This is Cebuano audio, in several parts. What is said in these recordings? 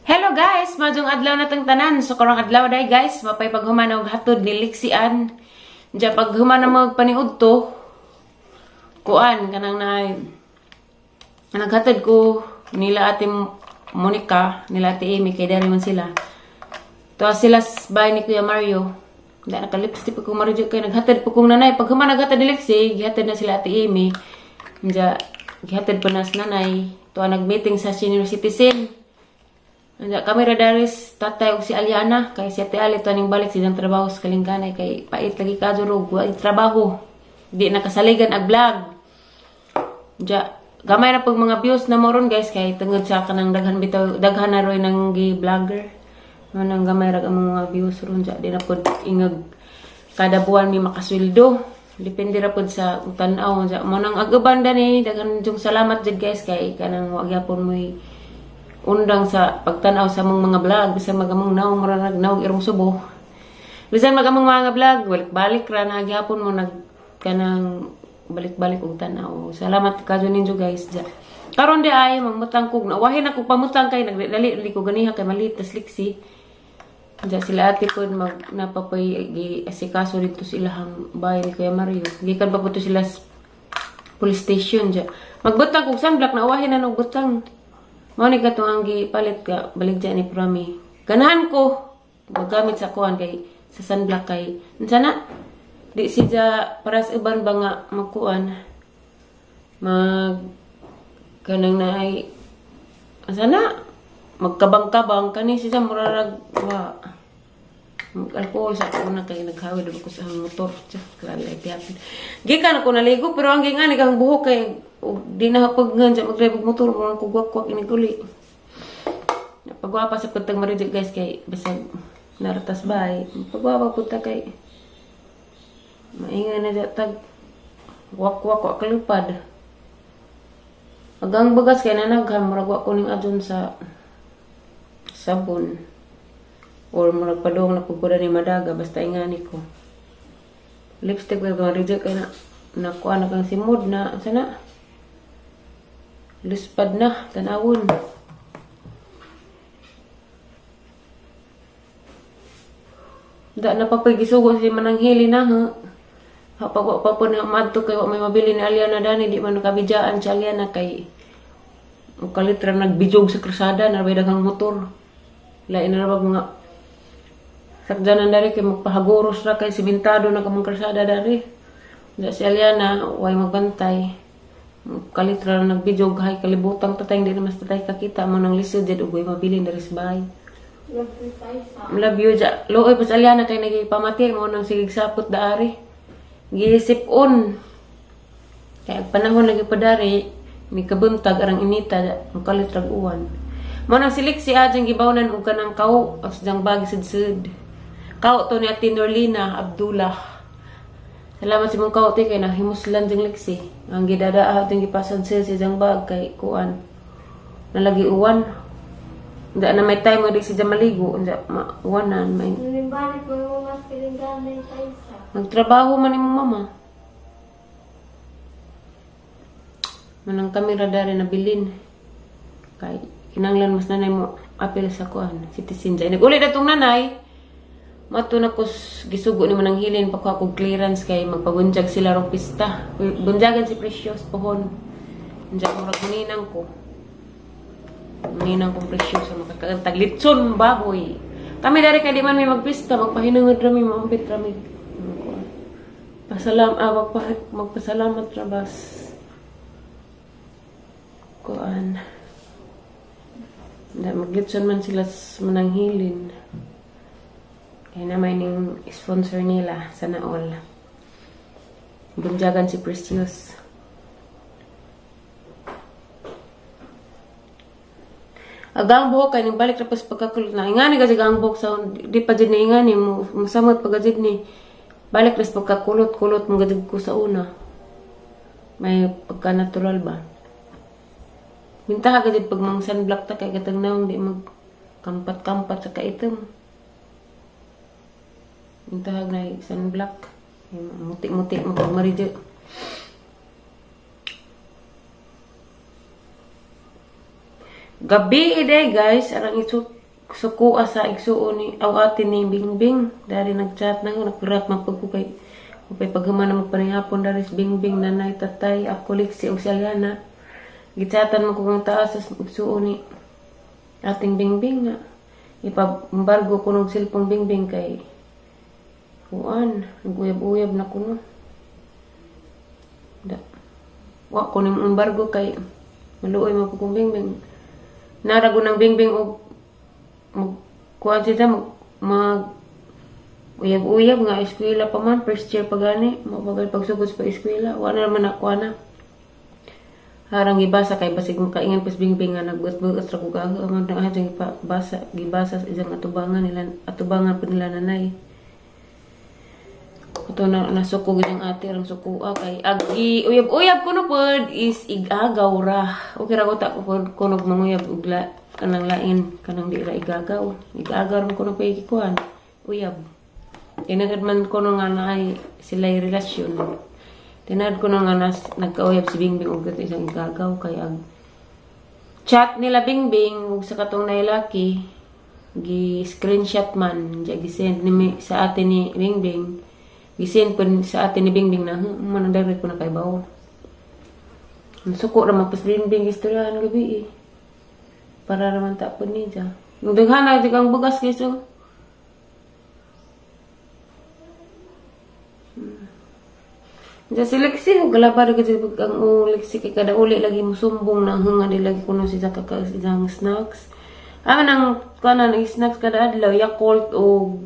Hello guys, maayong adlaw na tang tanan. So karong adlaw day guys, mapay paghuman og hatod ni Lixian. Diya paghuman na magpaniud to, kuan kanang na naghatod ko nila Ate Monica, nila Ate Amy kay diri man sila. To sila bahay ni Kuya Mario. Da naka lipstick ko Mario kay naghatod po kong nanay. Paghuman naghatod ni Lixi, gihatod na sila Ate Amy. Diya gihatod pa na sa nanay. To nag-meeting sa senior citizen. Anja kami ra daris tatay og si Aliana kay si Ate Ali to ning balik silang trabaho sa Kalingganay kay pait lagi kadurog wa trabaho. Di nakasaligan ag vlog. Anja gamay ra pag mga views na mo ron guys kay tungod sa kanang daghan bitaw daghan na roy nang gi vlogger. Manang gamay ra ang mga views ron ja di na pud ingag kada buwan mi makasweldo. Depende ra pud sa tan-aw ja mo nang ag-uban dani daghan jung salamat jud guys kay kanang wa gyapon moy undang sa pagtanaw sa mong mga vlog, bisan magamong naong mararag naog irong subo. Bisan magamong mga vlog, balik-balik ra na gyapon mo nag kanang balik-balik og tan-aw. Salamat kadyo ninyo guys ja. Karon di ay mangmutang kog nawahin ako pamutang kay nagdali dali ko ganiha kay malit tas liksi. Ja sila ate pod mag napapay gi asikaso didto sa ilahang bahay ni Kuya Mario. Gikan pa pud to sila police station ja. Magbutang kog sunblock nawahin na og butang. Mao ni katong ang gipalit ka baligya ni Prami. Ganahan ko maggamit sa kuan kay sa sunblock kay unsa na di siya para sa uban ba nga magkuan mag kanang naay unsa na magkabang-kabang kani siya murarag wa mag-alcohol sa ako na kay naghawid ko sa motor. Grabe ay tiyapin. Gikan ako naligo pero ang gingani kang buhok kay di na hapag nga mag-drive og motor mo ko gwak-gwak ini guli. Pagwapa sa pagtag maridyo guys kay bisag naratas bay. Pagwapa pud ta kay maingay na tag gwak-gwak wa kalupad. Agang bagas kay nanaghan murag wa ko ning adjon sa sabon. Or murag padung na pud ni madaga basta ingani ko. Lipstick ko maridyo kay na nakuha na kang simod na sana. Luspad na, tanawon. Da na papagisugo si mananghili na ha. Hapag pa po na madto kay wa may mabili ni Aliana dani di man nakabijaan si Aliana kay kalit ra nagbijog sa krusada na bay daghang motor. Lain na ra mga sakjanan dari kay magpahaguros ra kay simentado na kamong krusada dari. Da si Aliana way magbantay. Kalit ra nagbijog hay kalibutang tatay hindi na mas tatay kakita mo nang lisod jud og way mabilin diri sa bahay. Love you ja. Luoy pa sa Aliana kay nagipamati mo nang sigig sapot daari. Giisip on. Kay ag panahon lagi pa dari mi kabuntag arang inita mo kalit rag uwan. Mo nang silik si ajang gibawnan og kanang kaw as jang bag sidsud. Kaw to ni Ate Norlina Abdullah. Salamat si mong kaw kay nahimuslan jang liksi. Ang gidada atong gipasan sa si jang bag kay kuan. Nalagi uwan. Hindi na may time nga di siya maligo. Hindi mauwanan. May... Magtrabaho man imong mama. Manang kamera dari nabilin. Kay kinanglan mas nanay mo apil sa kuan. Citizen dyan. Nag-ulit atong nanay. Mato na ko gisugo ni manang hilin pakuha kog clearance kay magpabunjag sila rong pista. Bunjagan si Precious pohon. Bunjag murag ninang ko. Ninang kong Precious makakantag litson baboy. Kami dari kay di man may magpista, magpahinungod rami, maampit rami. Pasalam, magpasalamat rabas. Kuan. Da maglitson man sila sa mananghilin. Kaya na may ning sponsor nila sana all. Bunjagan si Precious. Agang buhok kay ning balik tapos pagkakulot na ingani kasi agang buhok sa di pa jud ni ingani mo musamot pag jud ni balik ras pagkakulot-kulot mo gajud ko sa una. May pagka natural ba? Minta ka gajud pag mang sunblock ta kay katang naong di mag kampat-kampat sa kaitom. Mintahag na sunblock. Muti-muti mo pag maridyo. Gabi day guys, arang suko sa igsuon ni aw ate ni Bingbing. Dari nagchat na ko, nagkurat mapag ko kay upay paghuman na magpanihapon dari si Bingbing, nanay, tatay, ako, Lixie ug si Aliana. Gichatan mo ko kang taas sa igsuon ni ating Bingbing nga. Ipambargo ko ng cellphone Bingbing kay kuan, naguyab-uyab na kuno. Da. Wa ko ning embargo kay maluoy mo ko kung Bingbing. Narago ng Bingbing og mag kuan siya mag uyab-uyab nga eskwela pa man, first year pa gani, mabagal pagsugod sa eskwela, wa na naman ako na. Harang gibasa kay basig makaingan pas Bingbing nga nagbuot-buot ra ko gaho ang na jang gibasa gibasa sa isang atubangan nila, atubangan pa nila nanay. Ato na nasuko gid ang ate rang sukoa kay agi uyab-uyab kuno pod is igagaw ra. Okay ra ko ta pod kuno manguyab og kanang lain kanang di ra igagaw. Igagaw ra kuno pay gikuan uyab. Tinagad man kuno nga naay sila relasyon. Tinagad kuno nga nas nagkauyab si Bingbing og isang igagaw kay ag chat nila Bingbing ug sa katong nailaki gi screenshot man gi send ni sa ate ni Bingbing. Gisend po sa atin ni Bingbing na, manang direct ko na kay bawo. Suko ra man pas Bingbing istoryahan gabi eh. Para raman ta po niya. Nagdaghan na di kang bugas guys oh. Diya si Lexie, galaba rin kasi ang Lexie kay kada uli lagi musumbong na ang hunga di lagi kuno si Zaka isang snacks. Ah, nang kanan snacks kada adlaw Yakult o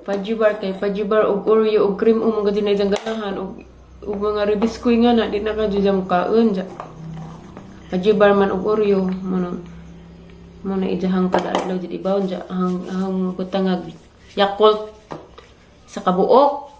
Fudgy bar kay fudgy bar og Oreo og cream o mga dinay diyang ganahan og mga Rebiscoy nga na di na ka diyang kaon dya. Fudgy bar man og Oreo mo na ijahang kada adlaw jud ibawon dya ang butangag Yakult sa kabuok.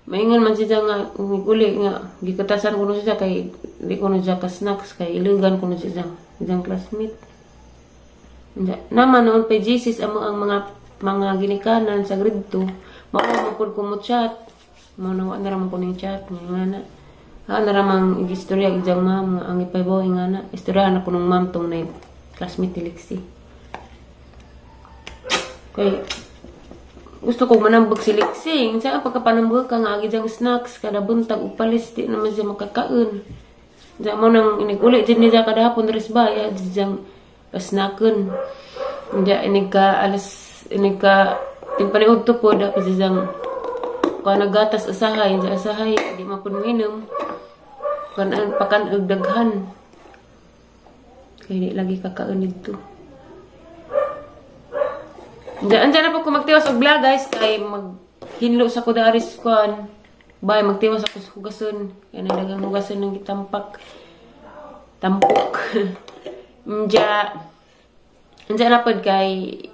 Maingon man siya nga uli nga gikatasan kuno siya kay di kuno siya ka snacks kay ilugan kuno siya diyang classmate. Dya naman noon pay Jesus amo ang mga ginikanan sa grade 2, mao man pud ko mo chat. Mao na wa na ra man ko ning chat nga na. Ha na ra man igistorya ijang ma'am nga ang ipaybaw nga na. Istoryahan ako nung ma'am tong na classmate ni Lexie. Kay gusto ko manambag si Lexie. Unsa pagkapanambag ka nga agi jang snacks kada buntag ug palis di naman siya makakaon. Diya mo nang iniguli jud niya kada hapon res ba ya jang snacken. Diya inig ka alas ini ka tingpaniud to po dapat siyang kuha nagatas asahay sa asahay di man pud minom kanan pakan og daghan kay di lagi kakaon didto. Diyan na po ko magtiwas og vlog guys kay maghinlo sa ko daris kuan bay magtiwas ako sa hugason kay nadaghang hugason ng gitampak tampok. Diyan na pod kay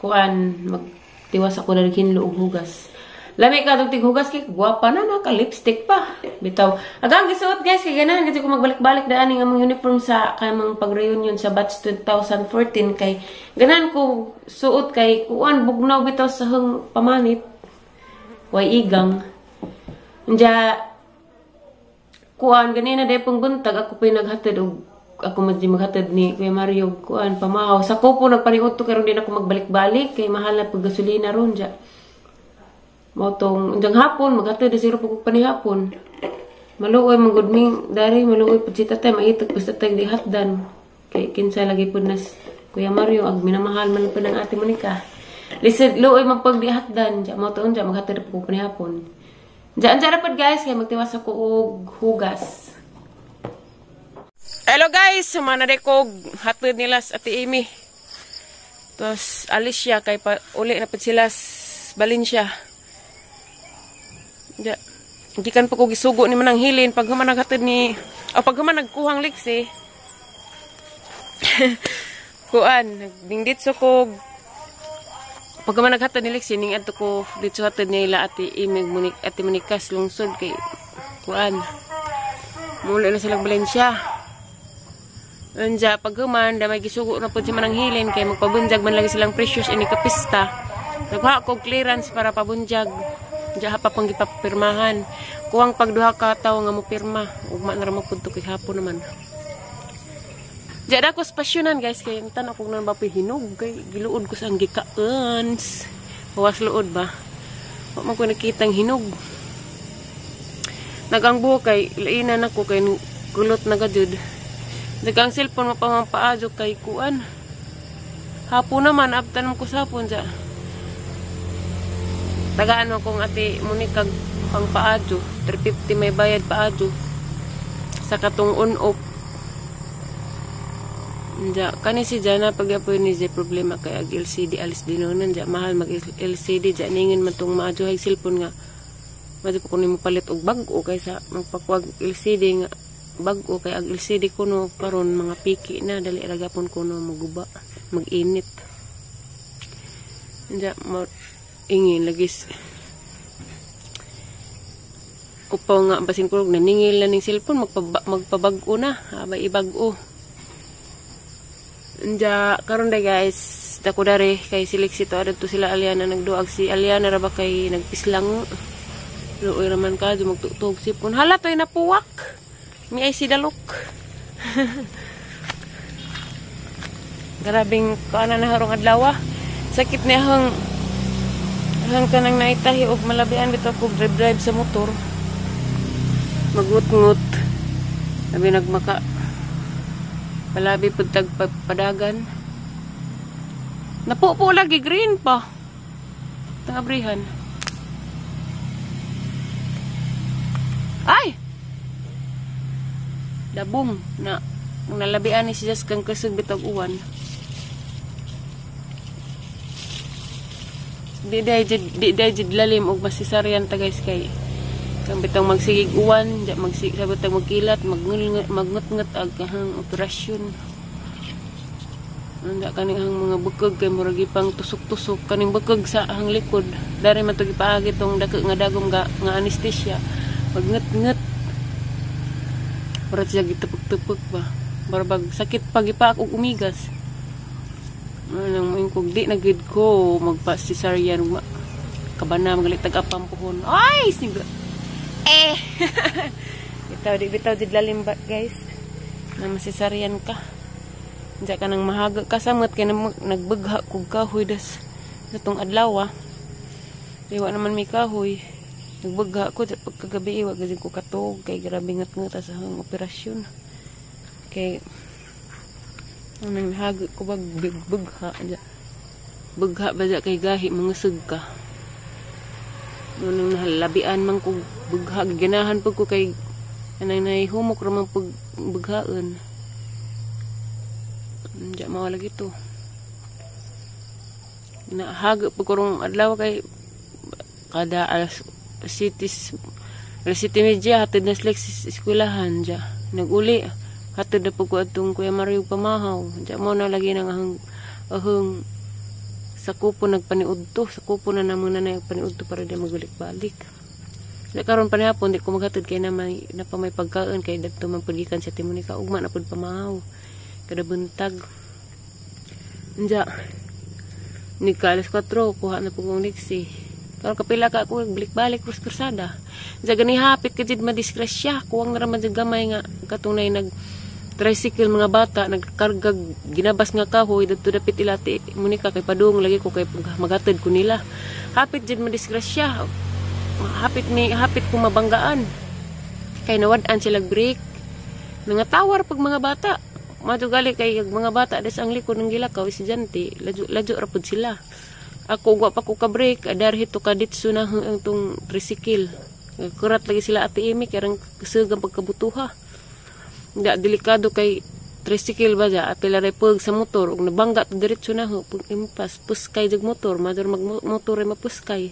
kuan magtiwas ako na hinlo og hugas. Lami ka tug tighugas kay gwapa na naka lipstick pa. Bitaw. Agang gisuot guys kay ganahan kasi ko magbalik-balik daan ning among uniform sa kamang pag-reunion sa batch 2014 kay ganahan ko suot kay kuan bugnaw bitaw sa hang pamanit. Way igang. Anja kuan ganina day pong buntag ako pay naghatid og ako maghatid ni Kuya Mario kuan pamahaw. Sa ko po nagpaniudto karon din ako magbalik-balik kay mahal na pag gasolina ron dya. Mao tong unjang hapon maghatid siguro pag panihapon. Maluoy man gud mi dari maluoy pud si tatay maitog basta tay di hatdan. Kay kinsa lagi pud nas Kuya Mario ag minamahal man pud ang ate Monica. Lisod luoy man pag di hatdan dya mao tong dya maghatid pud panihapon. Dya anja ra pud guys kay magtiwas ako og hugas. Hello guys, sumana de ko hatid nila sa Ate Amy. Tapos alis siya kay pa, uli na pud sila sa Valencia. Ja, gikan pa ko gisugo ni manang hilin pag human naghatid ni o pag human nagkuhang Lexie. Kuan, nagdingditso ko pag human naghatid ni Lexie ning adto ko ditso hatid nila Ate Amy Monica, Ate Monica lungsod kay kuan. Muli na sila Valencia. Unja paghuman damay gisugo na pud si manang hilin kay magpabunjag man lagi silang precious ini kapista. Nagkuha ko clearance para pabunjag. Unja pa pang gipapirmahan. Kuwang pagduha ka tawo nga mo pirma, ugma na ra mo pud kay hapon naman. Diyan ako spasyonan, guys, kay ang tan-aw kung naa ba hinog kay giluod ko sa ang gikaans. Bawas luod ba. Wa man ko nakitang hinog. Nagang buhok kay lainan ako kay kulot na gajud. Nagang cellphone mo pa paadyo kay kuan. Hapon naman abtan mo ko sa hapon ja. Tagaan mo kong ate Monica pang paadyo. 350 may bayad paadyo. Sa katong on off. Nja, kani si Jana pagyapoy ni siya problema kay ag LCD alis dinunan ja mahal mag LCD ja ningin man tong maadyo hay cellphone nga madyo pa kuno mo palit og bag-o kaysa magpakuag LCD nga bag-o kay ag LCD kuno karon mga piki na dali ra gapon kuno maguba mag-init. Nja mo ingin lagis upaw nga basin ko naningil na ning cellphone magpabag-o na abay ibag-o. Nja, karon day guys, dako dare kay siliksi to adto sila Aliana nagduag si Aliana ra ba kay nagpislang. Luoy ra man ka magtugtog sipon. Hala toy napuwak. Mi ay si dalok. Grabing kaana na harong adlaw. Sakit ni ahang ahang kanang naitahi og malabian bitaw ko drive drive sa motor. Magut-ngut. Labi nagmaka palabi pud tag padagan. Napupo lagi green pa. Tangabrihan. Ay! Dabong na nalabian ni si Jas kang kusog bitog uwan. Di day jid lalim og masisaryan ta guys kay kang bitong magsigig uwan, di magsig sabot tag magkilat, magngut-ngut ag kahang operasyon. Anda kaning ang mga bukog kay murag ipang tusok-tusok kaning bukog sa ang likod. Dari man to gipaagi tong dako nga dagom nga anesthesia. Magngut-ngut. Murag siya gitupok-tupok ba. Barabag sakit pag ipaak og umigas. Anong moingkog di na gid ko magpa cesarean kabana magalit tag apam puhon. Ay siga. Eh. Bitaw di bitaw jud lalim ba guys. Na masisaryan ka. Diya ka nang mahaga ka samot kay nagbagha kog kahoy das natong adlaw. Iwa naman may kahoy. Nagbagha ko pagkagabi iwa gid ko katog kay grabe ngat-ngat sa ang operasyon. Kay anang haga ko bag bagha diya. Bagha ba diya kay gahi mangasag ka. Nung nahalabian man ko bagha ganahan pag ko kay anang nahihumok ra man pag baghaan. Diya mawala gito. Nahaga pag karong adlaw kay kada alas 7:30 hatid na sila sa eskwelahan diya. Naguli hatid na pag ko atong Kuya Mario pamahaw. Diya mo na lagi nang ahang sa kupo nagpaniudto, sa kupo na namang nanay nagpaniudto para di magbalik-balik. Di karon panihapon di ko maghatid kay na may napa may pagkaon kay dadto man pud gikan sa Timonica ugma na pud pamahaw. Kada buntag. Anja ni ka alas 4 kuha na pud kong liksi. Karon kapila ka ako balik-balik krus krusada. Anja gani hapit ka jud madisgrasya, kuwang na ra man jud gamay nga katunay nag tricycle mga bata nagkargag ginabas nga kahoy dadto dapit ilati Monica kay padung lagi ko kay maghatid ko nila. Hapit jud madisgrasya. Hapit ko mabanggaan. Kay nawad-an sila brake. Nangatawar pag mga bata. Madto gali kay mga bata des ang likod ng gilakaw estudyante, ladyo ra pud sila. Ako wa pa ko ka brake, adar hito ka ditso na ang tong tricycle. Kurat lagi sila ate Amy kay rang kusog ang pagkabutuha. Nga delikado kay tricycle ba ja apil ra pug sa motor ug nabangga to diretso na ho pug impas puskay jud motor mador mag motor ay mapuskay.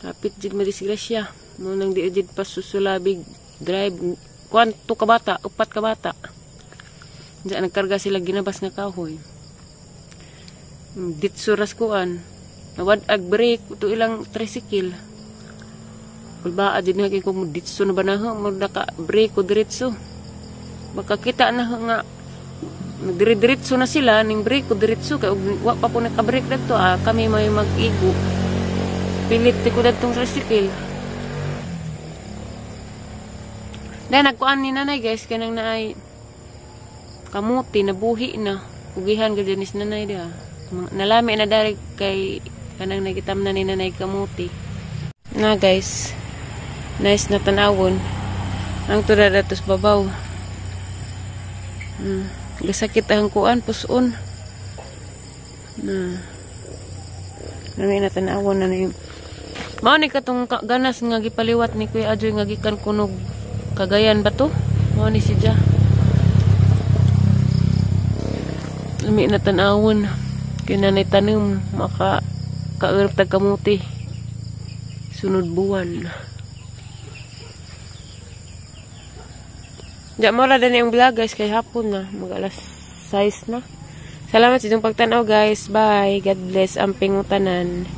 Hapit jud madisgrasya mo nang di jud pa susulabig drive kwanto ka bata, upat ka bata. Diya nagkarga sila ginabas nga kahoy. Ditso ras kuan. Nawad-ag brake to ilang tricycle. Kulbaa jud na kay ko ditso na ba na ho, mo naka brake ko diretso. Baka kita na ho nga nagdire-diretso na sila ning brake ko diretso kay og wa pa ko naka-brake dadto kami may mag-igo. Pilit ko dadtong tricycle. Dahil nagkuan ni nanay guys kanang naay Kamuti nabuhi na. Pugihan ka dyan is nanay diha. Nalami na dari kay kanang nagitam na ni nanay kamuti. Na guys. Nice na tanawon. Ang tura datos babaw. Gasakit ang kuan puson. Na. Lami na tanawon na na yung mao ni katong ganas nga gipaliwat ni Kuya Ajoy nga gikan kunog Cagayan ba to? Mao ni siya. Lami na tanawon. Kay nanay tanom maka kaurap tag kamuti. Sunod buwan. Diya mo ra din yung vlog, guys, kay hapon na mag alas 6 na. Salamat sa inyong pagtanaw, guys. Bye. God bless ang pingutanan.